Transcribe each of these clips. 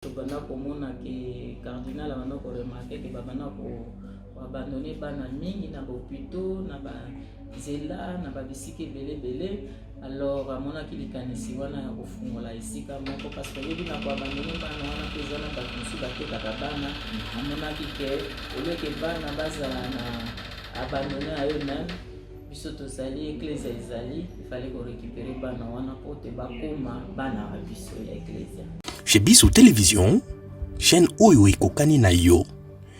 Tobanda komona ke cardinal abanda koremarquer ke babanda koabandonner bana mingi na bahôpitaux, na banzela, na babisika ebele ebele. Alors amonaki likanisi wana ya kofungola esika moko, parce que oyebi, na koabandonner bana wana mpe eza na bato mosusu batekaka bana. Amonaki ke au lieu ke bana bazala na abandonné à eux-mêmes, biso tozali, eklezia ezali, il fallait korécupérer bana wana mpo te bakóma bana ya biso ya eklezia. Chez Biso Télévision, chaîne oyo ekokani na yo.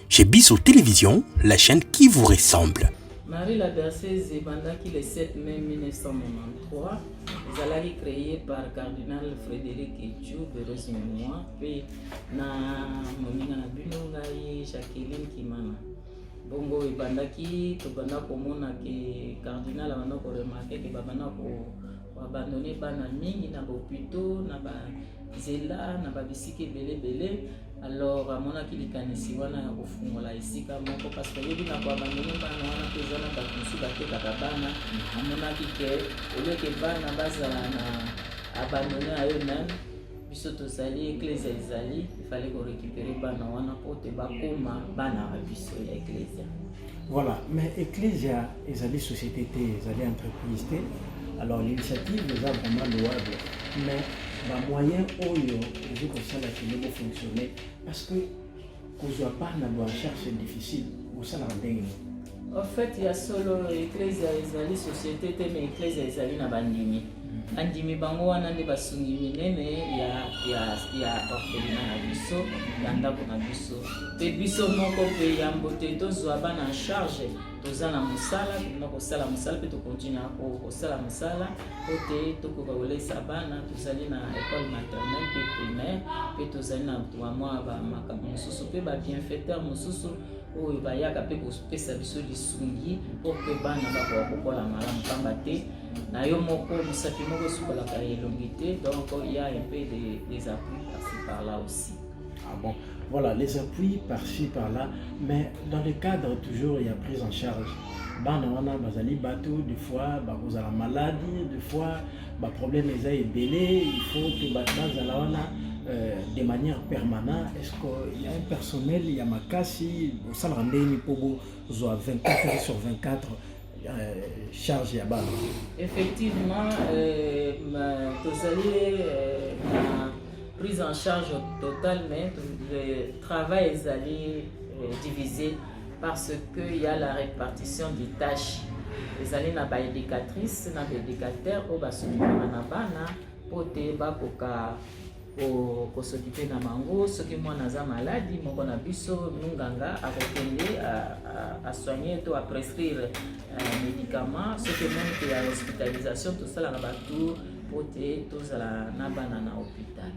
Chez Biso Télévision, la chaîne qui vous ressemble. Marie la Berceuse ebandaki le 7 mai 1993. Ezalaki créé par cardinal Frédéric Edjou d'heureuse mémoire mpe na moninga na bino, ngai Jacqueline Kimana. Bongo ebandaki, tobanda komona ke cardinal abanda koremarquer ke babanda koabandonner bana mingi na bahôpitaux, na banzela, na babisika ebele ebele. Alors amonaki likanisi wana ya kofungola esika moko, parce que oyebi, na koabandonner bana wana mpe eza na bato mosusu batekaka bana. Amonaki ke au lieu ke bana bazala na abandonné à eux-mêmes, biso tozali, eklezia ezali, il fallait korécupérer bana wana mpo te bakóma bana ya biso ya eklezia. Voilà, mais ecclésia ezali société te, ezali entreprise te. Alors l'initiative eza vraiment louable, mais bamoyen oyo ezi kosala kende bofonctionner, parce que kozwa bana bo en charge, c'est difficile. Bosalaka ndenge nini? En fait, ya solo, eklezia ezali société te, mais eklezia ezali na bandimi. Bandimi bango wana nde basungi minene ya orphelinat na biso, ya ndako na biso. Mpe biso moko mpe, yambo te tozwa bana en charge, toza na mosala, tokenda kosala mosala mpe tokontinue kosala mosala po te tokoka kolesa bana. Tozali na école maternelle mpe primaire, mpe tozali na mwa bamakambo mosusu mpe babienfaiteur mosusu oyo bayaka mpe kopesa biso lisungi mpo mpe bana bakoka kokola malamu, pamba te na yo moko mosapi moko esukolaka elongi te. Donc il y a un peu des appuis par-ci par-là aussi. Ah bon, voilà, les appuis par-ci, par-là, mais dans le cadre toujours, il y a prise en charge. Bana wana bazali bato, des fois bakozala maladie, des fois baproblème eza ebele, il faut que bato bazala wana de manière permanente. Est-ce qu'il y a un personnel ya makasi? Bosalaka ndenge mpo bozwa 24 heures sur 24 charge ya bana? Effectivement, tozali na prise en charge totale, mais le travail ezali divisé parce que il y a la répartition des tâches. Ezali na baéducatrice, na baéducateur oyo basokipaka na bana mpo te bakoka kos'occuper na bango. Soki mwana aza maladi, moko na biso munganga akokende asoigne to aprescrire médicament. Soki emoni ke ya hospitalisation, tosalaka batour mpo te tozala na bana na hôpital.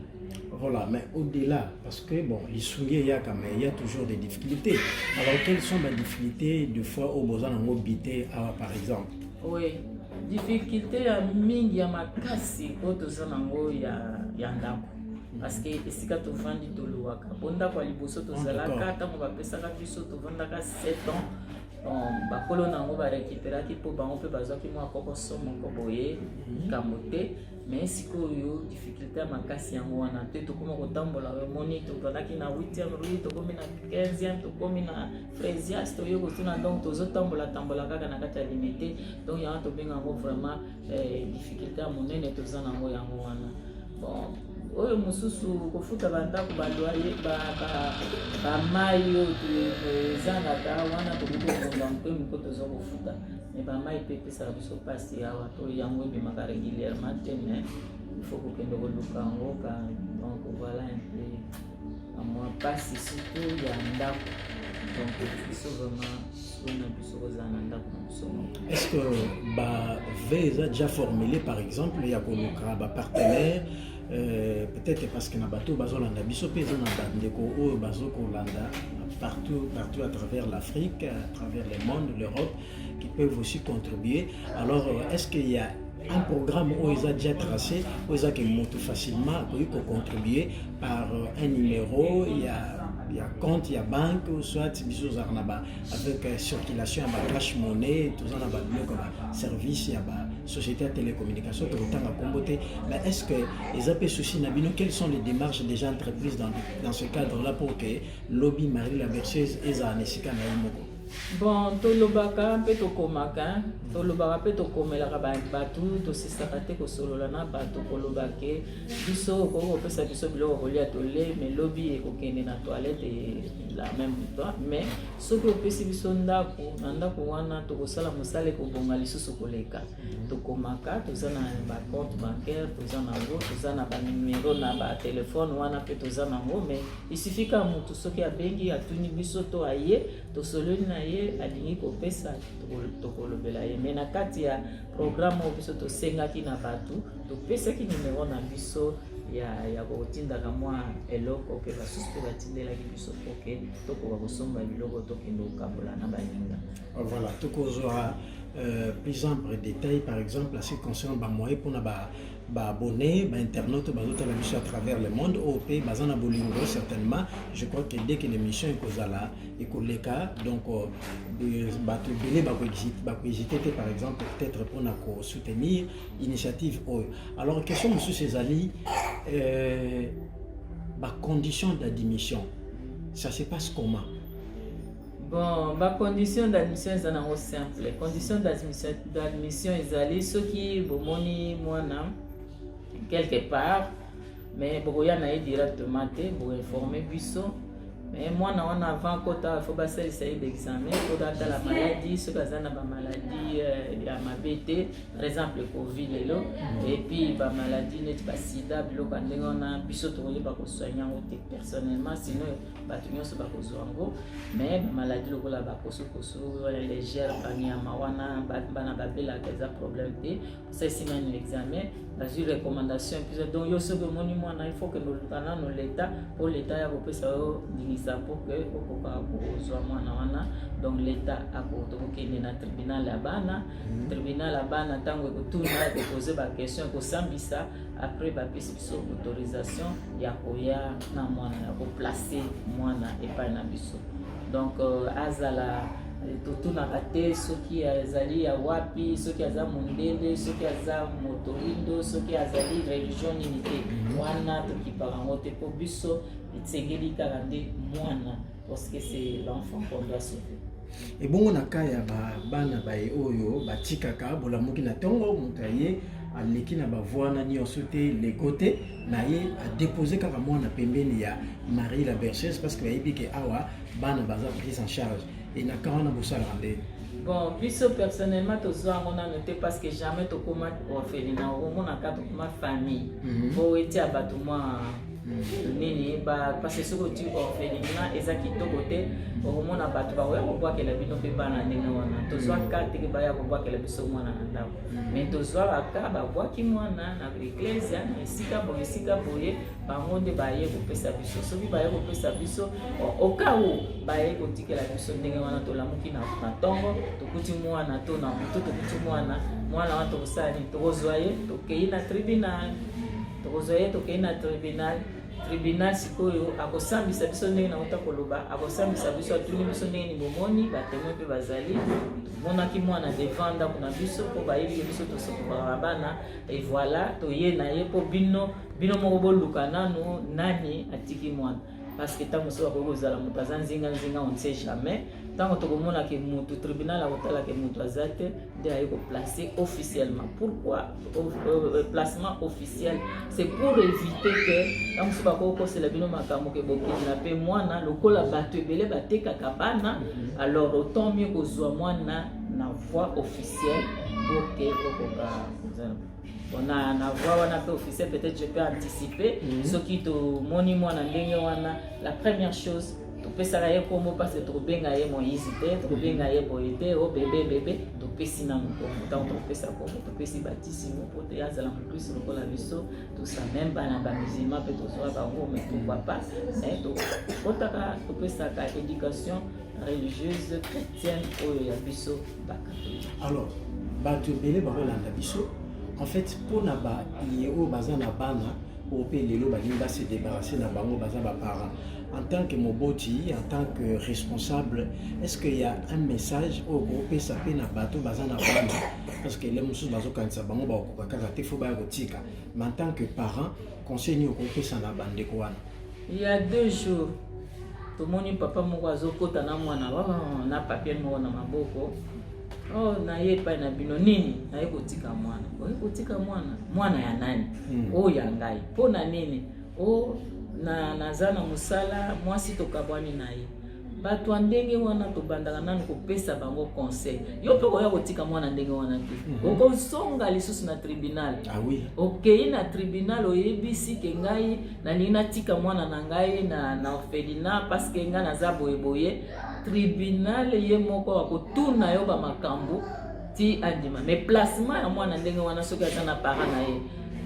Voilà, mais au-delà, parce que bon, lisungi eyaka, mais il y a toujours des difficultés. Alors, quelles sont les difficultés de fois au besoin d'habiter, par exemple? Oui, difficulté ya mingi ya makasi oyo toza nango ya ndako, parce que esika tovandi toluwaka mpo ndako ya liboso tozalaka, ntango bapesaka biso, tovandaka 7 ans. Bon, bakolo na yango barécupéraki mpo bango mpe bazwaki mwa kokoso moko boye, likambo te. Mais sikoyo difficulté ya makasi yango wana te. Tokóma kotambola, omoni, tozalaki na 8e rue, tokómi na 15e, tokómi na Frésias, toye kotuna. Donc tozotambola tambola kaka na kati ya Limete. Donc yango tobenga yango vraiment difficulté ya monene toza nango yango wana. Bon, oyo mosusu, kofuta bandako, baloyer, bamai oyo ezangaka wana, tokoki kobonda moke moke, toza kofuta. Mais bamai mpe epesaka biso mpasi awa to yango ebimaka régulièrement te, mais il faut kokende koluka yango ka. Donc voilà un peu mwa mpasi, surtout ya ndako. Donc biso vraiment souhait na biso kozala na ndako na biso moko. Est-ce que bavœux eza déjà formulé, par exemple ya koluka bapartenaire, peut-être parce que na bato bazolanda biso mpe eza na bandeko oyo bazokolanda partout, partout à travers l'Afrique, à travers le monde, l'Europe, qui peuvent aussi contribuer? Alors, est-ce qu'il y a un programme oyo eza déjà tracé, oyo eza ke moto facilement akoki kocontribuer par un numéro ya compte ya banque, ou soit biso ozalaka na ba avec circulation ya ba Cash Money, toza na babiloko ya baservice ya ba Société ya télécommunication, tokotanga nkombo te, mais est ce que eza mpe souci na bino? Quelles sont les démarches déjà entreprises dans ce cadre là pour que lobi Marie la Berceuse ezala na esika na ye moko? Bon, tolobaka mpe tokomaka, tolobaka mpe tokomelaka bato, tosisaka te kosolola na bato, koloba ke biso okoki kopesa biso biloko kolia, tole, mais lobi ekokende na toilette la même temps. Mais soki opesi biso ndako, na ndako wana tokosala mosala, ekobonga lisusu koleka. Tokomaka, toza na bacompte bancaire, toza nango, toza na banumero na batelefone wana mpe toza nango. Mais il suffit ka motu soki abengi, atuni biso to aye, tosololi na ye, alingi kopesa, tokolobela ye. Mais na kati ya programme oyo biso tosengaki na bato, topesaki numero na biso ya kotindaka mwa eloko, mpe basusu mpe batindelaki biso poke tokoka kosomba biloko, tokende kokabola na baninga. Voilà, tokozwa plus ample détail, par exemple à ce qui concerne bamoyen mpona baabonné, bainternaute bazotala biso à travers le monde, oyo mpe baza na bolingo. Certainement, je crois que dès que l'émission ekozala, ekoleka, donc bato ebele bakohésite te, par exemple peut-être mpona kosoutenir initiative oyo. Alors, question mosusu ezali bacondition d'admission, ça se passe comment? Bon, bacondition d'admission eza nango simple. Condition d'admission ezali soki bomoni mwana quelque part, mais bokoya na ye directement te, boinforme biso. Mais mwana wana, avant kota, faut basalisa ye baexamen mpo atala maladie, soki aza na bamaladie ya mabe te, par exemple Covid lelo, et puis bamaladie neti basida, biloko ya ndenge wana, biso tokoyeba kosoigne yango te personnellement, sinon bato nyonso bakozwa yango. Mais bamaladie lokola bakosukosu légère, banyama wana bana babelaka, eza problème te. Osalisi nano examen, bazwi recommandation puis donc yo soki omoni mwana, il faut kende oluka nano leta mpo leta ya kopesa yo ndingisa mpo ke okoka kozwa mwana wana. Donc leta tokokende na tribunal ya bana. Tribunal ya bana, ntango ekotuna, ekopose baquestion, ekosambisa, après bapesi biso autorisation ya koya na mwana, ya koplace mwana epai na biso. Donc azala, totunaka te soki azali ya wapi, soki aza mondele, soki aza motoindo, soki azali religion nini te. Wana tokipaka yango te, mpo biso esengeli kaka nde mwana, parce que c'est l'enfant qu'on doit sauver. Ebongo na ka ya bana baye oyo batikaka, bolamuki na ntongo, moto aye, aleki na bavoi wana nyonso te, lego te na ye, adepose kaka mwana pembeni ya Marie la Berceuse, parce que bayebi ke awa bana baza prise en charge, e na ka wana bosalaka ndeni? Bon, biso personnellement tozwa yango nano te, parce que jamais tokóma orphelinat. Okomonaka tokóma famille po etia bato mwa nini ba, parce que soki oti orphelinat, eza kitoko te. Okomona bato bakoya kobwakela bino mpe bana ndenge wana. Tozwa ka teke baya kobwakela biso mwana na ndako, mais tozwa baka babwaki mwana na eklesia, na esika boye, esika boye, bango nde baye kopesa biso. Soki baye kopesa biso, au cas où baye kotikela biso ndenge wana, tolamuki na ntongo, tokuti mwana, to na butu tokuti mwana, mwana wana tokosala nini? Tokozwa ye, tokei na tribunal. Tokozwa ye, tokei na tribunal. Tribunal sikoyo akosambisa biso ndenge nauta koloba. Akosambisa biso, atuni biso ndenge nini bomoni, batémoin mpe bazali, tomonaki mwana devant ndako na biso, mpo bayebi ke biso tosokokaka bana, et voilà, toye na ye mpo bino moko boluka nanu nani atiki mwana, parce que ntango mosusu akoki kozala moto aza nzinganzinga, on ne sait jamais. Ntango tokomona ke motu, tribunal akotala ke moto aza te, nde aye koplace officiellement. Pourquoi placement officiel? C'est pour éviter ke ntango mosusu bakoki kokosela bino makambo ke bokende mpe mwana, lokola bato ebele batekaka bana. Alors autant mieux kozwa mwana na voie officielle pour ke okoka kozala na voie wana mpe officiel. Peut-être je peux anticiper, soki tomoni mwana ndenge wana, la première chose, topesaka ye nkombo, parce que tokobenga ye Moïse te, tokobenga ye boye te, o bebe bebe. Topesi nanu nkombo. Ntango tokopesa nkombo, topesi batisimo po te azala mokristo lokola biso tosa. Même bana bamusulman mpe tozwa bango, mais pourquoi pas? Mais tokotaka, topesaka éducation religieuse chrétienne oyo ya biso bacatholique. Alors, bato ebele bakolanda biso, en fait mpona baye oyo baza na bana. Oyo mpe lelo balingi ba se débarrasser na bango, baza baparent. En tant que moboti, en tant que responsable, est-ce qu'il y a un message oyo okopesa mpe na bato baza na bana? Parce que le mosusu bazokanisa bango bakokoka kaka te, fo baya kotika. Mais en tant que parent, conseil nini okopesa na bandeko wana? Il y a 2 jours, tomoni papa moko azokɔta na mwana na papier moko na maboko. Oh, naye epai na bino nini? Naye kotika mwana. Oye kotika mwana? Mwana ya nani? Oyo ya ngai. Mpo na nini? O na naza na mosala, mwasi tokabwani na ye. Bato ya ndenge wana, tobandaka nanu kopesa bango conseil. Yo mpe koya kotika mwana ndenge wana te. Okozonga lisusu na tribunal. Ah oui. Okei na tribunal, oyebisi ke ngai nalingi natika mwana na ngai na orphelinat parce que ngai naza boyeboye. Tribunal ye moko akotuna yo bamakambo ti andima. Mais placement ya mwana ndenge wana, soki aza na parent na ye,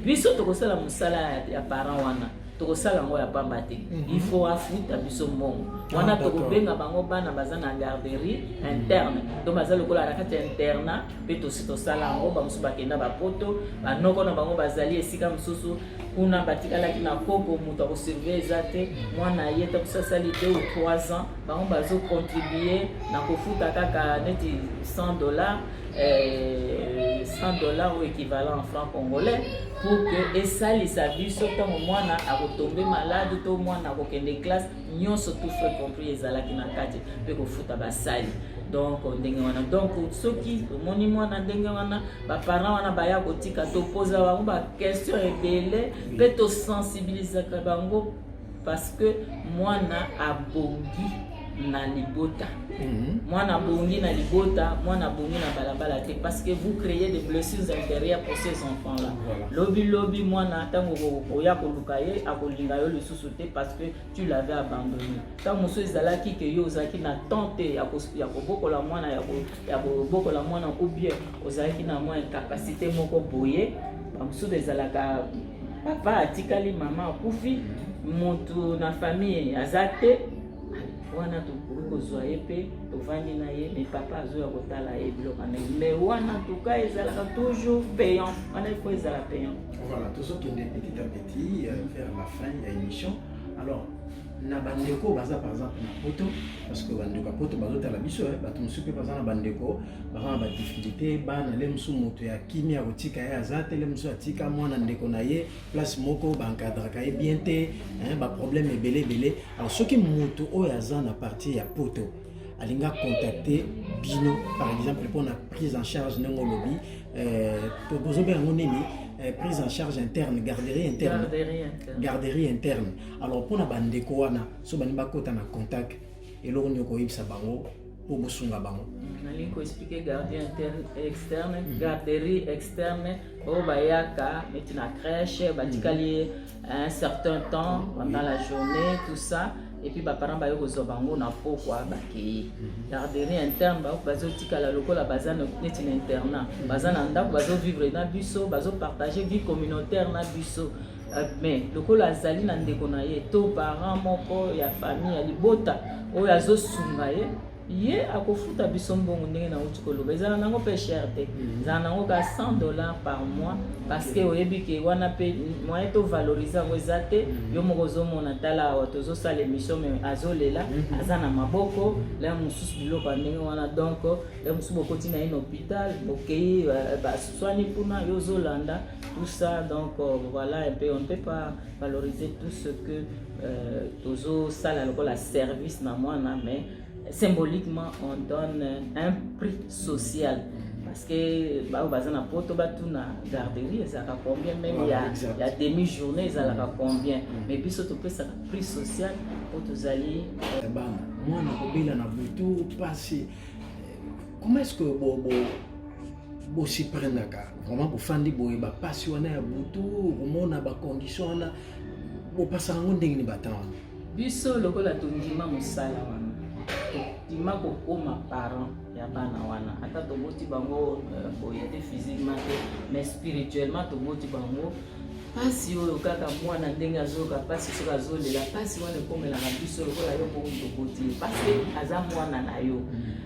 biso tokosala mosala ya parent wana, tokosala yango ya pamba te. Il faut afuta biso mbongo wana. Tokobenga bango bana baza na garderie interne, donc baza lokola na kati ya internat. Mpe tosi tosala yango, bamosusu bakenda bapoto, banoko na bango bazali esika mosusu kuna, batikalaki na koko, moto akosurveille eza te. Mwana ye ta mosusu asali 2 ou 3 ans, bango bazocontribue na kofuta kaka neti 100 dollars, 100 dollars ou équivalent en franc congolais, pour que esalisa biso ntango mwana akotombe malade to mwana akokende classe. Nyonso, tout frais compris, ezalaki na kati, mpe kofuta basali. Donc ndenge wana, donc soki omoni mwana ndenge wana, baparent wana baya kotika, topoza bango baquestion ebele mpe tosensibilisaka bango, parce que mwana abongi na libota. Mwana abongi na libota, mwana abongi na balabala te, parce que vous créez des blessures intérieures pour ces enfants là. Lobi lobi, mwana ntango oya koluka ye, akolinga yo lisusu te, parce que tu l'avais abandonné. Ntango mosusu ezalaki ke yo ozalaki na temps te ya kobokola mwana, ya kobokola mwana, ou bien ozalaki na mwa incapacité moko boye. Bamosusu ezalaka papa atikali, mama akufi, motu na famille aza te. Wana tokoki kozwa ye mpe tovandi na ye, mais papa azoya kotala ye, biloko ndenge. Mais wana tuka ezalaka toujours payant, wana il faut ezala payant. Voilà, tozokende petit à petit vers la fin ya émission. Alors na bandeko baza par exemple na poto, parce que bandeko ya poto bazotala biso, bato mosusu mpe baza na bandeko baza na badifficulté, bana le mosusu moto ya kimia kotika ye aza te, le mosusu atika mwana ndeko na ye place moko, baencadraka ye bien te, baproblème ebele ebele. Alors soki moto oyo aza na partie ya poto alinga contacter bino par exemple mpona prise en charge, ndenge olobi, bozobenga yango nini, prise en charge interne, garderie interne? Garderie interne. Garderie interne. Alors mpona bandeko wana, so balingi bakota na contact, eloko nini okoyebisa bango mpo bosunga bango? Nalingi koexpliquer gardien interne, externe, garderie externe, oyo bayaka neti na crèche, batikali un certain temps pendant la journée, tout ça, et puis baparent baye kozwa bango na pokwa, bakei. Garderie interne, bazotikala lokola baza neti na internat, baza na ndako, bazovivre na biso, bazopartage vie communautaire na biso. Mais lokola azali na ndeko na ye to parent moko ya famille, ya libota oyo azosunga ye, ye akofuta biso mbongo. Ndenge nauti koloba, ezala nango mpe cher te, ezala nango ka 100 $ par mois, parce que oyebi ke wana mpe moyen tovalorize yango eza te. Yo moko ozomona, tala awa tozosala émission, mais azolela, aza na maboko la mosusu, biloko ya ndenge wana. Donc la mosusu bokoti na ye na hôpital, bokei, baswani kuna, yo ozolanda tout ça. Donc voilà un peu, on ne peut pas valoriser tout ce que tozosala lokola service na mwana, mais symboliquement on donne un prix social, parce que bao baza na poto batuna garderie ezalaka combien, même ya demi journée ezalaka combien. Mais biso topesaka prix social po tozali bana, mwana kobela na butu, pasi. Comment est-ce que bo bo bosiprenaka vraiment, bofandi boye, bapasi wana ya butu, komona bacondition wana, bopasaka yango ndenge nini batan wana? Biso lokola tondima mosala wana, tondima kokóma parent ya bana wana, ata toboti bango boye te physiquement te, mais spirituellement toboti bango. Mpasi oyo kaka mwana ndenge azoyoka mpasi, soki azolela, mpasi wana ekomelaka biso lokola yo moko moto oboti ye, parce que aza mwana na yo.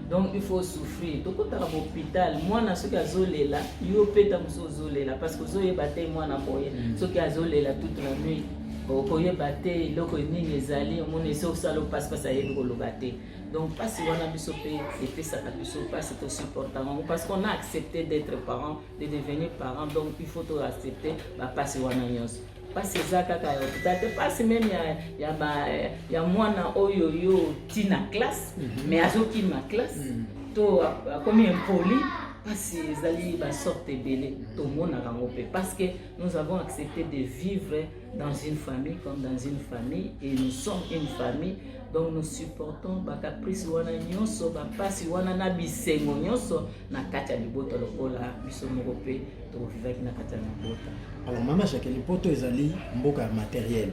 Donc il faut souffrir. Tokotaka bahôpital, mwana soki azolela, yo mpe ta mosusu ozolela, parce que ozoyeba te mwana boye soki azolela toute la nuit, okoyeba te eloko nini ezali. Omoni esi osala mpasi, mpasi ayebi koloba te. Donc mpasi wana biso mpe epesaka biso mpasi, tosupportaka yango parce qu'on a accepté d'être parent, de devenir parent. Donc il faut toaccepter bapasi wana nyonso. Mpasi eza kaka ya hôpital te, mpasi même ya mwana oyo yo tina classe, mais azokima classe to akomi impoli. Mpasi ezali basorte ebele, tomonaka yango mpe parce que nous avons accepté de vivre dans une famille, comme dans une famille, et nous sommes une famille. Donc nous supportons bacaprice wana nyonso, bapasi wana na bisengo nyonso na kati ya libota, lokola biso moko mpe tovivaki na kati ya libota. Alors mama Jacqueline, poto ezali mboka ya matériel.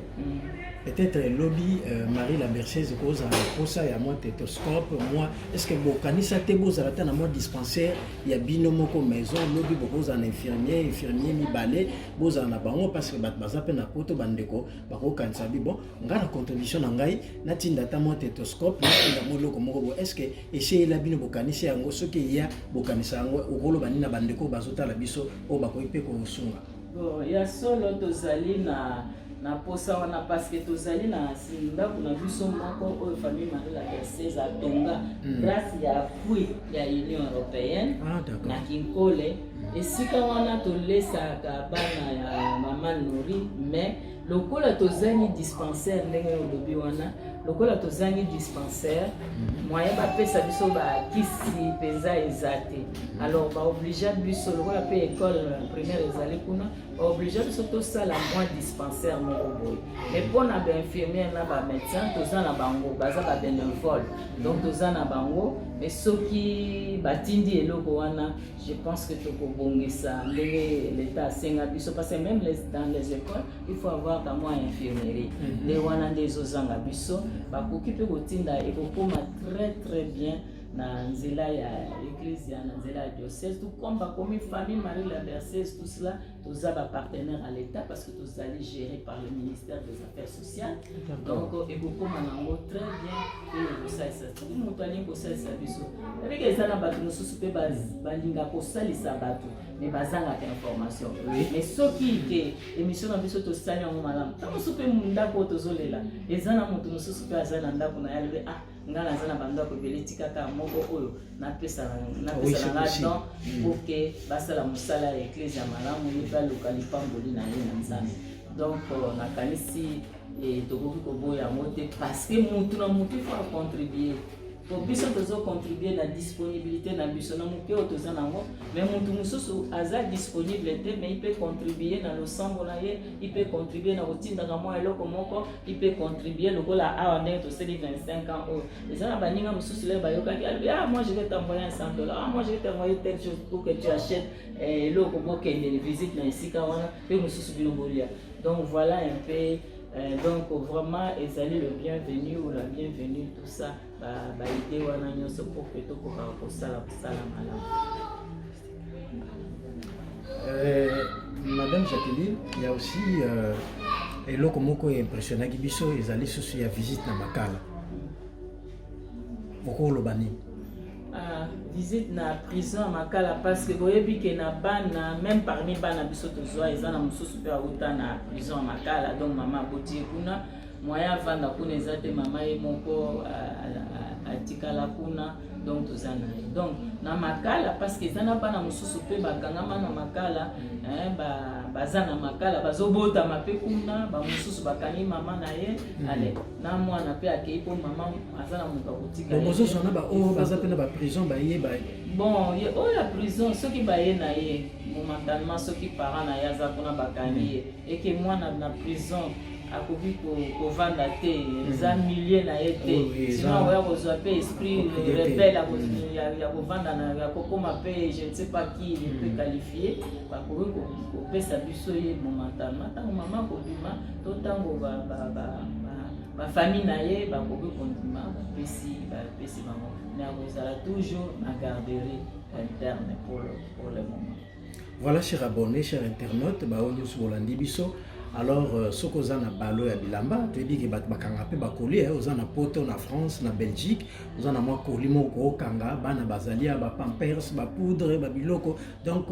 Peut-être elobi Marie la Berceuse kozala na posa ya mwa stéthoscope, mwa, est ce que bokanisa te bozala ta na mwa dispensaire ya bino moko, maison? Lobi bokozala na infirmier mibale, bozala na bango, parce que bato baza mpe na poto, bandeko bakokanisa bi bon, ngai na contribution na ngai natinda ata mwa stéthoscope, natinda mwa eloko moko bo. Est ce que eseyela bino, bokanisi yango? Soki eya, bokanisa yango, okoloba nini na bandeko oyo bazotala biso, oyo bakoki mpe kosunga? Bon, ya solo, tozali na posa wana, parce que tozali na ndako na biso moko oyo famille Marie la Berceuse atonga grâce ya appui ya Union européenne na Kinkole. Esika wana tolesaka bana ya mama Nori, mais lokola tozangi dispensaire, ndenge olobi wana, lokola tozangi dispensaire, moyen bapesa biso bakisi mpenza eza te. Alors baoblige biso, lokola mpe école primaire ezali kuna, baoblige biso tosala mwa dispensaire moko boye. Mais mpona bainfirmière na bamédecin, toza na bango, baza babénévole, donc toza na bango. Mais soki batindi eloko wana, je pense que tokobongisa ndenge l'État asenga biso, parce que même dans les écoles, il faut avoir ka mwa infirmerie. Nde wana nde ezozanga biso. Bakoki mpe kotinda, ekokóma très très bien na nzela ya église, ya na nzela ya diocèse, tout comme bakomi famille Marie la Berceuse, tout cela, toza bapartenaire à l'État parce que tozali géré par le ministère des Affaires sociales. Donc ekokóma nango très bien mpe ekosalisa. Soki moto alingi kosalisa biso, ebike eza na bato mosusu mpe balinga kosalisa bato, mais bazangaka information. Mais soki ke émission na biso tosali yango malamu, ntango mosusu mpe ndako oyo tozolela, eza na moto mosusu mpe aza na ndako na ye, alobi: "Ah, ngai naza na bandako ebele, tikaka moko oyo napesa na nga don pour que basala mosala ya église ya malamu." Ye mpe aluka lipamboli na ye na Nzambe. Donc nakanisi tokoki koboya yango te, parce que mutu na mutu il faut acontribue. Po biso tozocontribue na disponibilité na biso na moke oyo toza nango, mais mutu mosusu aza disponible te, mais il peut contribuer na losambo na ye, il peut contribuer na kotindaka mwa eloko moko, il peut contribuer lokola awa ndenge tosali 25 ans oyo. Eza na baninga mosusu lelo bayokaki, alobi: "Ah, moi je vais t'envoyer un 100 dollars, ah, moi je vais t'envoyer telle chose pour que tu achètes eloko, bokende visite na esika wana mpe mosusu bino bolia." Donc voilà un peu. Donc vraiment ezali le bienvenu ou la bienvenue, tout ça, baidée wana nyonso pour que tokokaka kosala kosala malamu. Madame Jacqueline, il y a aussi eloko moko impressionnaki biso, ezali susu ya visite na Makala. Okoloba nini? Ah, visite na prison ya Makala, parce que boyebi ke na bana, même parmi bana biso tozwa, eza na mosusu mpe auta na prison ya Makala. Donc mama aboti ye kuna, moyen avanda kuna eza te, mama ye moko atikala kuna. Donc toza na ye donc na Makala, parce que eza na bana mosusu mpe bakangama na Makala, baza na Makala, bazobotama mpe kuna. Bamosusu bakangi mama na ye, ale na mwana mpe akei, mpo mama aza na moto akotika. Bozozwa na baoyo baza mpe na baprison, baye ba Bon, oyo ya prison, soki baye na ye momentanément, soki parent na ye aza kuna, bakangi ye, eke mwana na prison akoki kovanda te, eza milieu na ye te, sinon akoya kozwa mpe esprit rebelle ya kovanda, ya kokóma mpe je ne sais pas qui il peut qualifier. Bakoki kopesa biso ye momentanément ntango mama akobima to ntango bafamille na ye bakoki kondima, bapesi bango, mais akozala toujours na garderie interne pour le moment. Voilà, chers abonnés, chers internautes, baoyo nyonso bolandi biso. Alors soki oza na balo ya bilamba, toyebi ke bato bakanga mpe bakoli, oza na Poto, na France, na Belgique, oza na mwa koli moko okanga bana, bazali ya bapampers, bapoudre, babiloko. Donc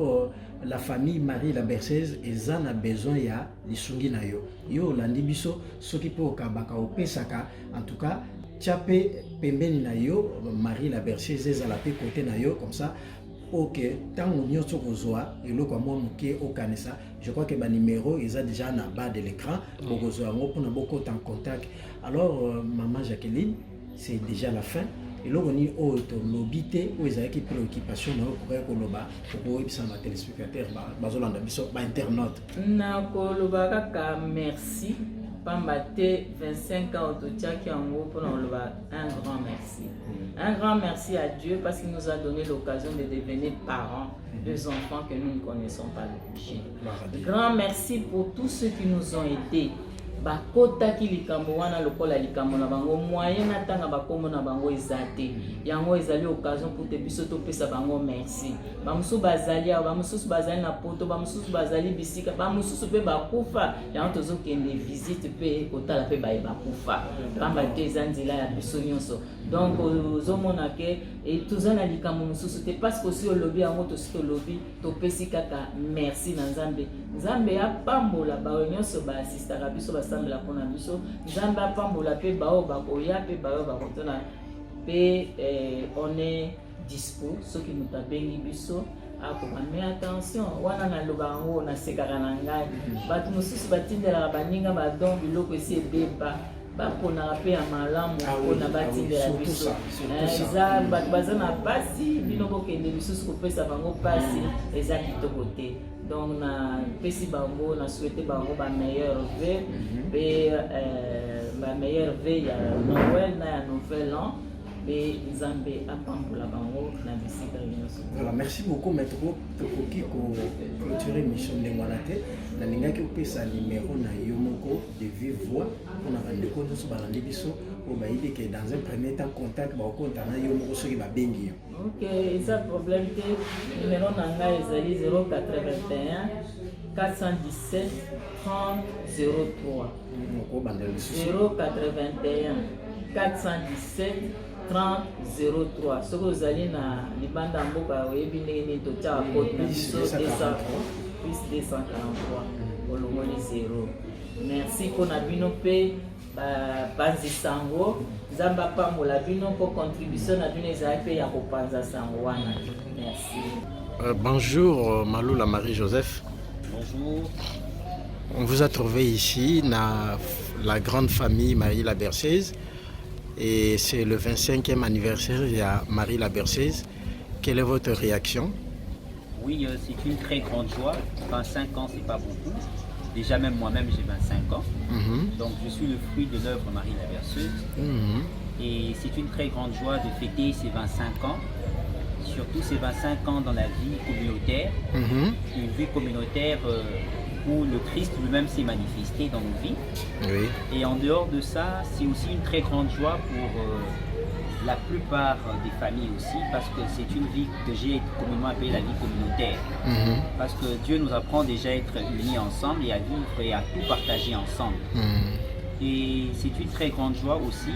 la famille Marie la Berceuse eza na besoin ya lisungi na yo. Yo olandi biso, soki mpe okabaka, opesaka, en tout cas tia mpe pembeni na yo Marie la Berceuse, ezala mpe kote na yo, comme ça ok, ntango nyonso kozwa eloko ya mwa moke, okanisa. Je crois que banuméro eza déjà na bas de l'écran, bokozwa yango mpona bokota en contact. Alors maman Jacqueline, c'est déjà la fin. Eloko nini oyo tolobi te, oyo ezalaki préoccupation na yo, okokaki koloba, okoyebisa na batéléspectateur bazolanda biso, bainternaute? Nakoloba kaka merci, pamba te 25 ans totiaki yango mpona koloba un grand merci, un grand merci à Dieu, parce qu'il nous a donné l'occasion de devenir parents deux enfants que nous ne connaissons pas l'origine. Grand merci pour tous ceux qui nous ont aidés, bakotaki likambo wana lokola likambo na bango. Moyen natanga bakombo na bango eza te. Yango ezali occasion pour te biso topesa bango merci. Bamosusu bazali awa, bamosusu bazali na Poto, bamosusu bazali bisika, bamosusu mpe bakufa. Yango tozokende visite mpe kotala mpe baye bakufa, pamba te eza nzela ya biso nyonso. Donc ozomona ke toza na likambo mosusu te, parce que osi olobi yango, tosi tolobi. Topesi kaka merci na Nzambe. Nzambe apambola baoyo nyonso baasistaka biso, basambela mpona biso. Nzambe apambola mpe baoyo bakoya mpe baoyo bakotona mpe. On est dispo soki moto abengi biso, akoka. Mais attention, wana naloba yango, nasekaka na ngai. Bato mosusu batindelaka baninga badon, biloko esi ebeba. Baponaka mpe ya malamu mpona batindela biso. Eza bato baza na pasi, bino bokende lisusu kopesa bango pasi, eza kitoko te. Donc napesi bango, na souhaite bango bameilleurs vœux mpe bameilleurs vœux ya Noël na ya Nouvel An, mpe Nzambe apambola bango na bisika nyonso. Voilà, merci beaucoup, maître. Tokoki koclôturer émission ndenge wana te. Nalingaki opesa numéro na yo moko de vive voix mpona bandeko nyonso balandi biso, oyo bayebi ke dans un premier temps contact bakokonta na yo moko soki babengi yo. Ok, eza problème te. Numéro na ngai ezali 081 417 30 03. Okobandela lisusu. 081 417 30 03. Soki ozali na libanda ya mboka, oyebi ndenge nini totiaka code na biso, plus 243, olongoli 0. Merci mpona bino mpe bapanzi sango. Nzambe apambola bino mpo contribution na bino ezali mpe ya kopanza sango wana. Merci. Bonjour Maloula Marie-Joseph. Bonjour. On vous a trouvé ici dans la grande famille Marie la Berceuse et c'est le 25e anniversaire de Marie la Berceuse. Quelle est votre réaction? Oui, c'est une très grande joie. 25 ans, c'est pas beaucoup. Déjà, même moi-même, j'ai 25 ans. Donc, je suis le fruit de l'œuvre Marie la Berceuse. Et c'est une très grande joie de fêter ces 25 ans. Surtout ces 25 ans dans la vie communautaire. Une vie communautaire où le Christ lui-même s'est manifesté dans nos vies. Et en dehors de ça, c'est aussi une très grande joie pour la plupart des familles aussi, parce que c'est une vie que j'ai communément appelée la vie communautaire. Parce que Dieu nous apprend déjà à être unis ensemble et à vivre et à tout partager ensemble. Et c'est une très grande joie aussi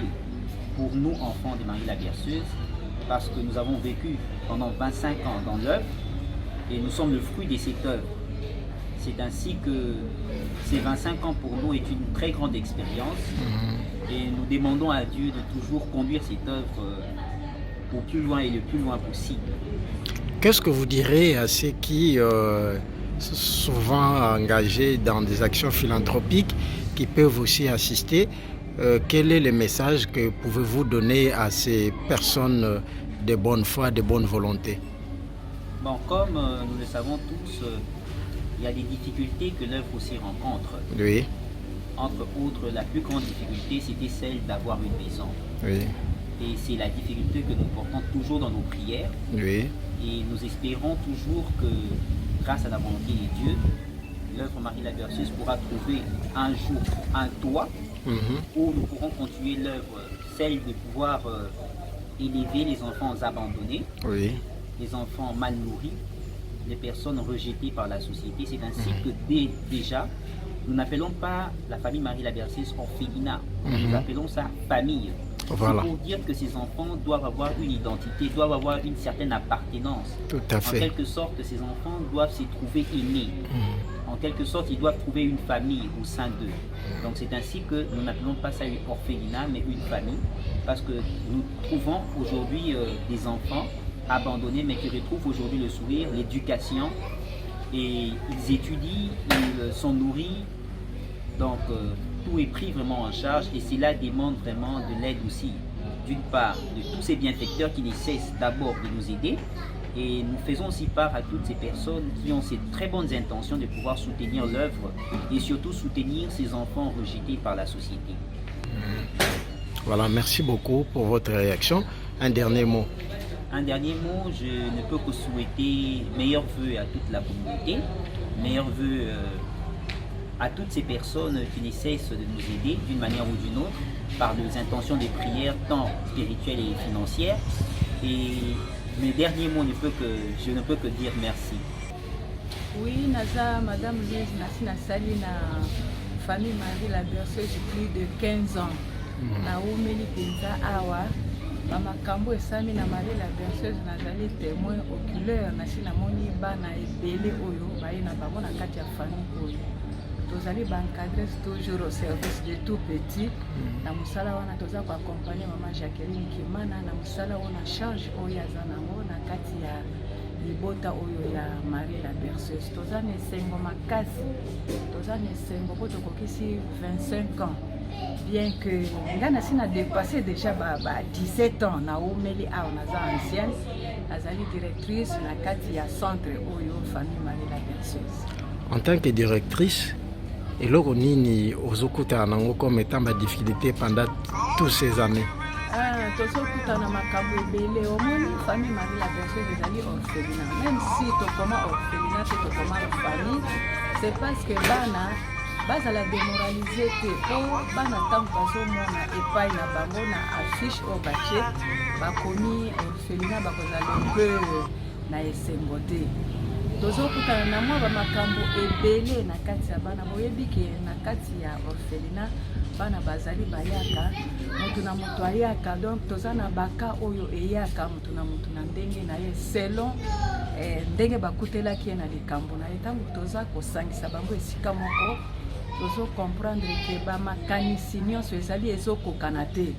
pour nous, enfants de Marie la Berceuse, parce que nous avons vécu pendant 25 ans dans l'œuvre et nous sommes le fruit de cette œuvre. C'est ainsi que ces 25 ans pour nous est une très grande expérience et nous demandons à Dieu de toujours conduire cette œuvre au plus loin et le plus loin possible. Qu'est-ce que vous direz à ceux qui sont souvent engagés dans des actions philanthropiques, qui peuvent aussi assister? Quel est le message que pouvez-vous donner à ces personnes de bonne foi, de bonne volonté? Bon, comme nous le savons tous, il y a des difficultés que l'œuvre aussi rencontre. Entre autres, la plus grande difficulté, c'était celle d'avoir une maison. Et c'est la difficulté que nous portons toujours dans nos prières. Et nous espérons toujours que, grâce à la volonté de Dieu, l'œuvre Marie la Berceuse pourra trouver un jour un toit où nous pourrons continuer l'œuvre, celle de pouvoir élever les enfants abandonnés, les enfants mal nourris, les personnes rejetées par la société. C'est ainsi que déjà, nous n'appelons pas la famille Marie la Berceuse orphelinat, nous appelons ça famille. Voilà. C'est pour dire que ces enfants doivent avoir une identité, doivent avoir une certaine appartenance. Tout à En fait. quelque sorte, ces enfants doivent se trouver aimés. En quelque sorte, ils doivent trouver une famille au sein d'eux. Donc c'est ainsi que nous n'appelons pas ça une orphelinat, mais une famille, parce que nous trouvons aujourd'hui des enfants abandonnés, mais qui retrouvent aujourd'hui le sourire, l'éducation, et ils étudient, ils sont nourris, donc tout est pris vraiment en charge et cela demande vraiment de l'aide aussi, d'une part de tous ces bienfaiteurs qui ne cessent d'abord de nous aider, et nous faisons aussi part à toutes ces personnes qui ont ces très bonnes intentions de pouvoir soutenir l'œuvre et surtout soutenir ces enfants rejetés par la société. Voilà, merci beaucoup pour votre réaction. Un dernier mot. Un dernier mot, je ne peux que souhaiter meilleurs vœux à toute la communauté, meilleurs vœux à toutes ces personnes qui ne cessent de nous aider d'une manière ou d'une autre par nos intentions de prières tant spirituelles et financières. Et mes derniers mots ne peut que, je ne peux que dire merci. Oui, naza Madame Louise, nasi nasali na famille Marie la Berceuse plus de 15 ans. Naumeli mpenza awa. Bamakambo esami na Marie la Berceuse, nazali témoin oculaire. Nasi namoni bana ebele oyo baye na bango na kati ya famille oyo. Tozali baencadreuse toujours au service de tout petit. Na mosala wana toza koaccompagne mama Jacqueline Kimana na mosala oyo, na charge oyo aza nango na kati ya libota oyo ya Marie la Berceuse. Toza na esengo makasi, toza na esengo mpo tokokisi 25 ans, bien que ngai nasi na dépassé déjà ba 17 ans. Naumeli awa, naza ancienne, nazali directrice na kati ya centre oyo, famille Marie la Berceuse. En tant que directrice, eloko nini ozokutana nango comme étant badifficulté pendant toutes ces années? Ah, tozokutana makambo ebele. Omoni, famille Marie la Berceuse ezali orphelinat. Même si tokoma orphelinat te, tokoma famille, c'est parce que bana bazala démoralisé te, mpo bana ntango bazomona epai na bango na affiche oyo batie, bakomi orphelinat, bakozala un peu na esengo te. Tozokutana na mwa bamakambo ebele na kati ya bana. Boyebi ke na kati ya orphelinat, bana bazali bayaka, motu na moto ayaka. Donc toza na baka oyo eyaka, motu na motu na ndenge na ye, selon ndenge bakutelaki ye na likambo na ye. Ntango toza kosangisa bango esika moko, tozocomprendre ke bamakanisi nyonso ezali ezokokana te.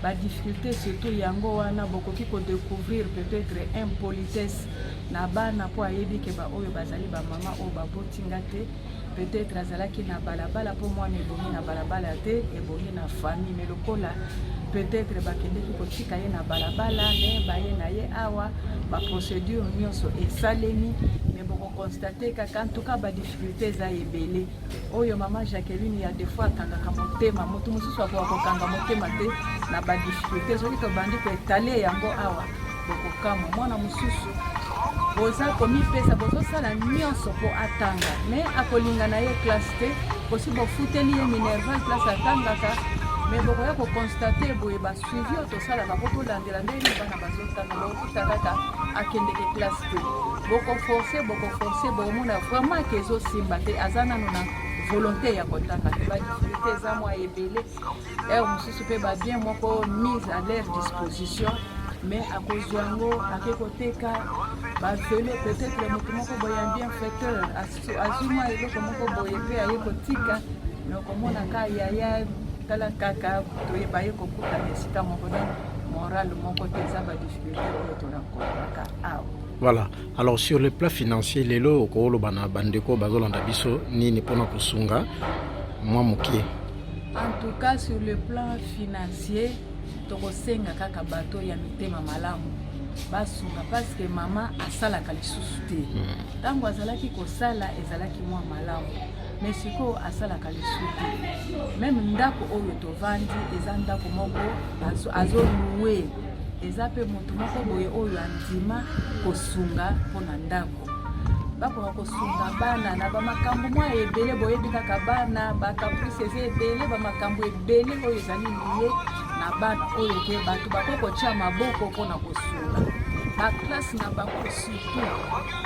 Badifficulté surtout yango wana, bokoki kodécouvrir peut-être impolitesse na bana, mpo ayebi ke baoyo bazali bamama oyo babotinga te. Peut-être azalaki na balabala, mpo mwana ebongi na balabala te, ebongi na famille, mais lokola peut-être bakendeki kotika ye na balabala, me baye na ye awa, baprocédure nyonso esalemi, mais bokoconstate kaka. En tout cas, badifficulté eza ebele. Oyo mama Jacqueline ya des fois akangaka motema, moto mosusu akoka kokanga motema te na badifficulté. Soki tobandi koétaler yango awa, bokokamwa. Mwana mosusu boza komipesa, bozosala nyonso mpo atanga, mais akolinga na ye classe te. Bosi bofuteli ye minerval, place atangaka, mais bokoya koconstater boye, basuivi oyo tosalaka mpo tolandela ndenge bana bazotanga, bokokuta kaka akendeke classe te. Bokoforcer, bokoforcer, bokomona vraiment ke ezosimba te, aza nano na volonté ya kotanga te. Badifficulté eza mwa ebele. Heure mosusu mpe babien moko mise à leur disposition, mais akozwa yango, ake koteka bavelo. Peut-être moto moko boye ya bienfaiteur azwi mwa eloko moko boye mpe aye kotika, mais okomona ka yaya, tala kaka, toyeba ye kokutana esika moko, donc morale moko te. Eza badifficulté oyo torencontraka awa. Voilà. Alors, sur le plan financier, lelo okoloba na bandeko bazolanda biso nini mpona kosunga mwa mokie? En tout cas, sur le plan financier, tokosenga kaka bato ya mitema malamu basunga, parce que mama asalaka lisusu te. Ntango azalaki kosala, ezalaki mwa malamu, mais sikoyo asalaka lisusu te. Même ndako oyo tovandi eza ndako moko azolouer. Eza mpe motu moko boye oyo andima kosunga mpona ndako. Bakoka kosunga bana na bamakambo mwa ebele. Boyebi kaka bana, bacaprice eza ebele, bamakambo ebele oyo ezali lié na bana oyo ke bato bakoki kotia maboko mpona kosunga. Baclasse na bango surtout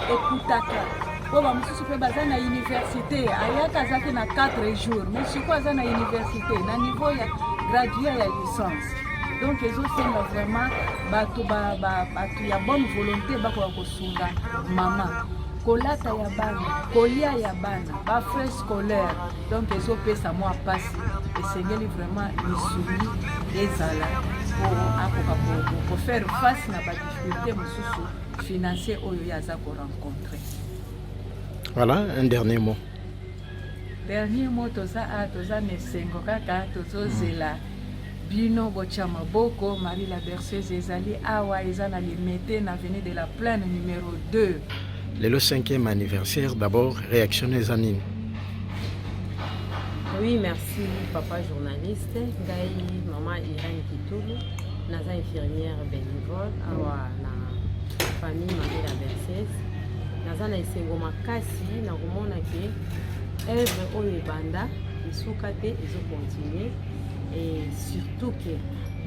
ekutaka, mpo bamosusu mpe baza na université. Ayaka, azalaki na 4 jours, mais sikoyo aza na université na niveau ya graduat ya licence. Donc ezosenga vraiment bato bato ya bonne volonté bakoka kosunga mama, kolata ya bana, kolia ya bana, bafrais scolaire. Donc ezopesa mwa mpasi. Esengeli vraiment lisungi ezala po akoka kofaire face na badifficulté mosusu financier oyo ye aza korencontre. Voilà, un dernier mot. Dernier mot, toza a toza na esengo kaka, tozozela bino botya maboko. Marie la Berceuse ezali awa, eza na Limete, na avenue de la Plaine numéro 2. Lelo 5e anniversaire, d'abord réaction eza nini? Oui, merci papa journaliste. Ngai mama Irène Kitulu, naza infirmière bénévole awa na famille Marie la Berceuse. Naza na esengo makasi na komona ke œuvre oyo ebanda esuka te, ezocontinue, et surtout ke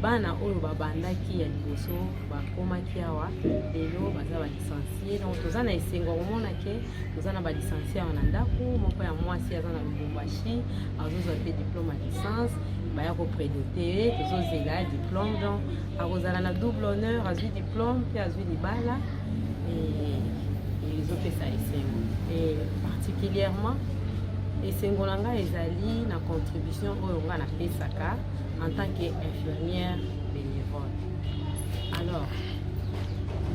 bana oyo babandaki ya liboso bakomaki awa, lelo baza balicencié. Donc toza na esengo ya komona ke toza na balicencié awa na ndako. Moko ya mwasi aza na Lubumbashi, azozwa mpe diplôme ya licence, baya koprédoter ye, tozozela diplôme. Donc akozala na double honneur, azwi diplôme mpe azwi libala. Ezopesa esengo, et particulièrement esengo na ngai ezali na contribution oyo ngai napesaka en tant que infirmière bénévole. Alors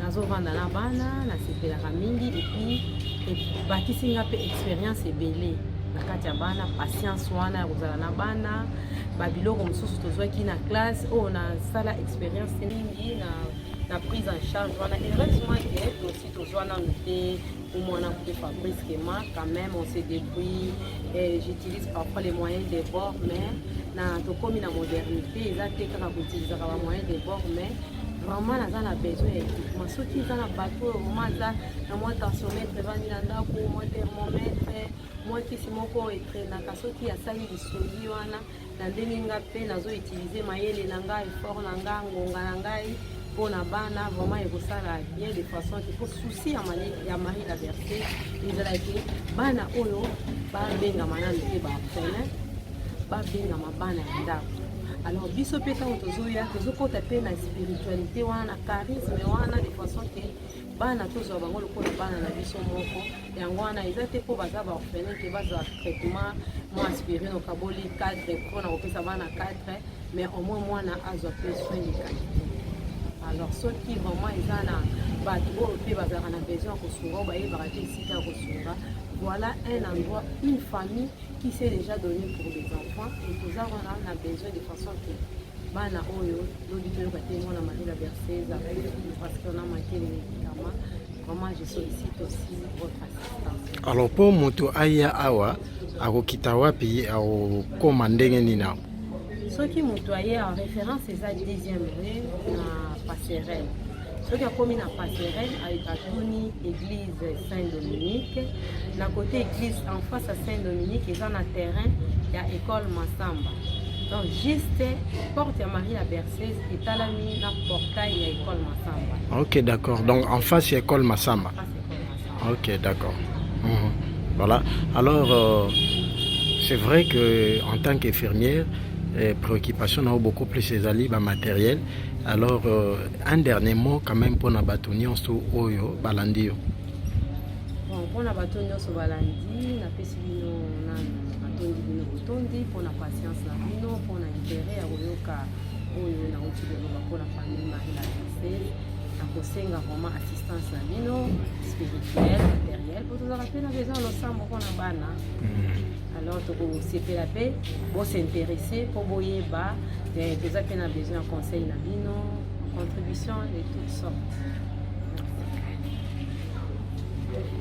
nazovanda na bana, nasepelaka mingi, et puis ebakisi nga mpe expérience ebele na kati ya bana, patience wana ya kozala na bana. Babiloko mosusu tozwaki na classe oyo nasala expérience mingi na prise en charge wana. Heureusement ke tosi tozwa nanu te mwana kufa brusquement. Quand même on se débrouille et j'utilise parfois les moyens de bord, mais na tokomi na modernité, eza te kaka koutilisaka bamoyens de bord, mais vraiment naza na besoin ya équipement. Soki eza na bato oyo vraiment aza na mwa tensiomètre evandi na ndako, mwa thermomètre, mwa kisi moko etraînaka, soki asali lisungi wana na ndenge nga mpe nazoutilize mayele na ngai, effort na ngai, ngonga na ngai mpona bana, vraiment ekosala bien, de façon ke po souci ya Marie la Berceuse ezalaki bana oyo babengama nanu te baorphelin, babengama bana ya ndako. Alors biso mpe ntango tozoya, tozokɔta mpe na spiritualité wana, na charisme wana, de façon ke bana tozwa bango lokola bana na biso moko. Yango wana eza te mpo baza baorphelin ke bazwa traitement mwa aspirine okaboli 4 mpona kopesa bana 4, mais au moins mwana azwa mpe soin de qualité. Alors soki vraiment eza na bato oyo mpe bazalaka na besoin ya kosunga, oyo bayebaka te esika ya kosunga, voilà un endroit, une famille qui s'est déjà donné pour des enfants. Et toza wana na besoin de façon ke bana oyo lobi toyoka te mwana Marie la Berceuse parce qu'on a manqué les médicaments. Vraiment, je sollicite aussi votre assistance. Alors mpo moto aya awa, akokita wapi, akokóma ndenge nini awa? Soki moto aye en référence, eza deuxième rue na Passerelle. Soki akomi na Passerelle, atuni église Saint Dominique. Na côté église, en face ya Saint Dominique, eza na terrain ya école Masamba. Donc juste porte ya Marie la Berceuse etalami na portail ya école Masamba. Ok, d'accord, donc en face ya école Masamba. Face école Masamba. Ok, d'accord. Voilà. Alors, c'est vrai que en tant qu'infirmière, préoccupation na beaucoup plus ezali bamatériel. Alors un dernier mot quand même mpona bato nyonso oyo balandi yo. Bon, mpona bato nyonso balandi, napesi bino nanu, natondi bino botondi mpona patience na bino, mpona intérêt ya koyoka oyo nauti koloba mpona famille Marie la Berceuse. Nakosenga vraiment assistance na bino spirituelle, matériel, po tozalaka mpe na besoin ya losambo mpona bana. Alors tokosepela mpe bos'intéresser mpo boyeba. Toza mpe na besoin ya conseil na bino, contribution de toutes sortes.